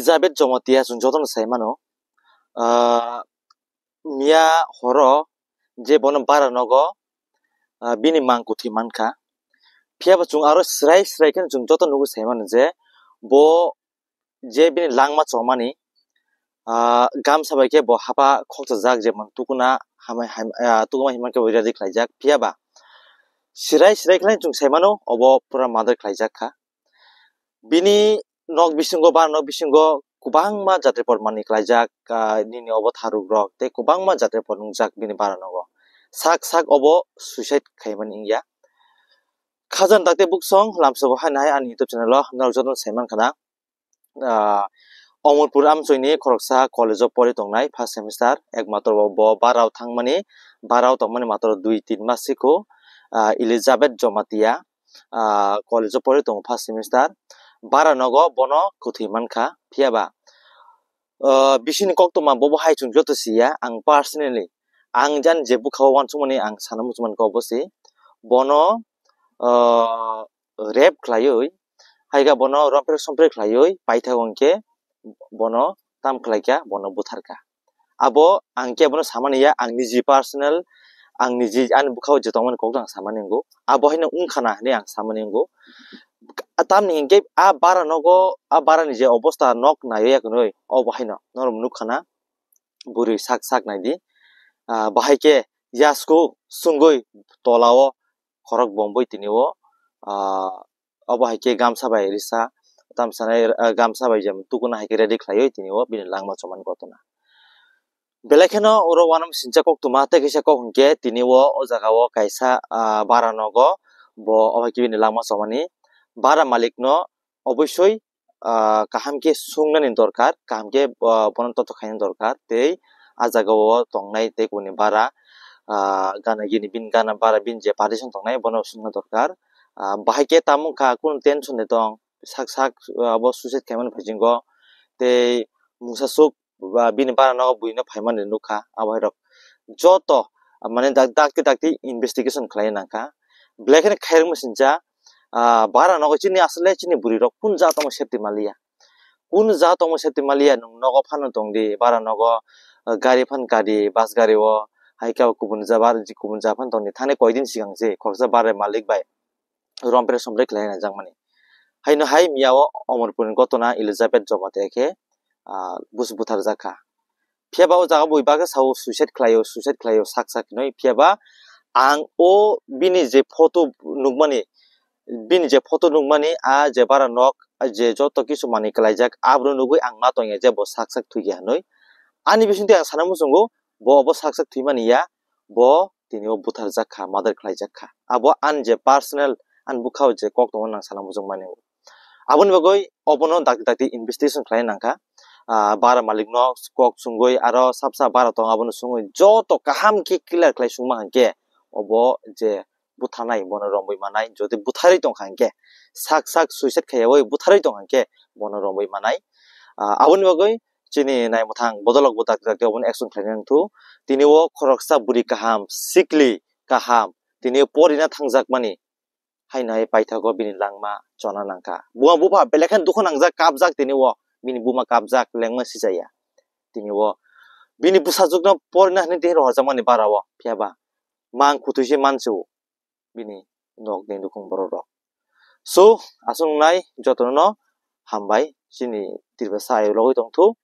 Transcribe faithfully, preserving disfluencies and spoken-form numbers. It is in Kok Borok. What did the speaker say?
Elizabeth Jomatia chwng jotono sai mano, ah, miya horo je bono bara nogo, ah, bini mang kwthwi mankha. Phiya bo chwng aro srai srai khe chwng joto nugwi sai mano je bo je bini langma chomani, ah, gamsa bai khe bo hapha khokchajak, jemon tukuna hamai, ham-, ah, tukuma himma khe bo ready khlaijak. Phiya ba srai srai khe chwng sai mano obo pura murder khlaijak kha. Bini nok bisingo, bara nok bisingo kwbangma jatri por manwi klaijak, ah, nini obo tharuk rok tei kwbangma jatri por nungjak bini bara nogo. Sak sak obo suicide khaimani wngya. Khajang dakti buksong lamsogo haino hai ani YouTube channel o norok jotono sai mankha na. Ah, Omorpur Amchoini khoroksa college o pori tongnai first semester, ekmatro bo, bo barao thangmani, barao tongmani matro dui tin mas siko, ah, Elizabeth Jomatia, ah, college o pori tongo first semester. Bara nogo bono kwthwi mankha, phiya ba, ah, bisini koktwma bobo hai chwng joto siya, ang personally, ang jan je bwkha o uansukmani ang sana muchungmankha obo se, bono, ah, rape khlaiwi, hai khe bono romprek somprek khlaiwi paithago hwnkhe bono tam khlaikha, bono butharkha. Abo ang khe bono samani ya, ang niji personal, ang niji ani bwkha o je tongmani kok ang samani wngo. Abo haino wngkha na hinwi ang samani wngo. Tamni hinkhe a bara nogo, a barani je obosta nok naiwi ya kwnwi, obo haino norok nukha na, bwrwi sak sak naidi. Ah, bahai khe yasku sungwi tolao khorok bombwi tini o, ah, obo hai khe gamsa bai risa, tamsanai, ah, gamsa bai je tukuna hai khe ready khlaiwi tini o bini langma chomani koktwma. Belai kheno oro uanama sincha koktwma tei kaisa kok hinkhe tini o, o jaga o kaisa, ah, bara nogo bo obo hai khe bini langma chomani bara malik no obosoi, ah, kaham khe sungnani dorkar, kaham khe, ah, bono toto khaina dorkar tei ah jaga o tongnai tei kubuni bara, ah, gana gini bini gana bara bini je partition tongnai bono sungna dorkar. Ah, bahai khe tamo wngkha kunu tension de tong, sak sak, ah, abo suicide khaimani phaisinggo tei mungsa suk ba bini bara nogo buino phaimani nukha, abo hai rok joto, ah, mane dak-, dakti dakti investigation khlai nangkha. Belai kheno khairokma sincha, ah, bara nogo chini asle chini bwrwi rok kun ja tongma safety maliya. Kun ja tongma safety maliya, nwng nogo phano tongdi, bara nogo, ah, gari phan kadi, bus gari o, hai khe kubun ja bar-, kubun ja phan tongdi. Thani koidin sigang se khoroksa bara malik bai romprek somprek khlai nangjakmani. Haino hai miya o Omorpurni gotona Elizabeth Jomatia khe, ah, bus butharjak kha. Phiya ba o jaga bui bagwi sao suicide khlaio, suicide khlaio sak sak hinwi. Phiya ba ang o bini je photo nukmani, bini je photo nukmani, a je bara nok, a je joto kisu manwi klaijak, abro nugwi ang ma tongya je bo sak sak thwikya hinwi. Ani bisingtwi ang sana muchungo, bo obo sak sak thwimani ya, bo tini o butharjak kha, murder khlaijak kha. Abo ani je personal, ani bwkha o je kok tongmani ang sana muchungmani. Aboni bagwi obono dakti dakti investigation khlai nangkha. Ah, bara malik no kok sungwi aro sapsa bara tong abono sungwi joto kaham khe clear khlai sungma hinkhe obo je butharnai bono romwi manai, jodi butharwi tongkha hinkhe sak sak suicide khaiyawi butharwi tongkha hinkhe bono romwi manai. Ah, aboni bagwi chini naimwthang bodolok bo dakti dakti obono action khlaina nangthu. Tini o khoroksa bwrwi kaham, sikli kaham, tini o porina thangjakmani haino hai paithago bini langma chona nangkha. Buma bupha belai kheno dukhu nangjak, kapjak tini o, bini buma kapjak, lengma sichaya. Tini o bini bwsajwkno porina hinwi tini rohorjakmani bara o, phiya ba mang kwthwi se mansu bini nokni nukhung borok rok. So, aswk nai jotono hambai chini Tripura sa ayuk logwi tongthu.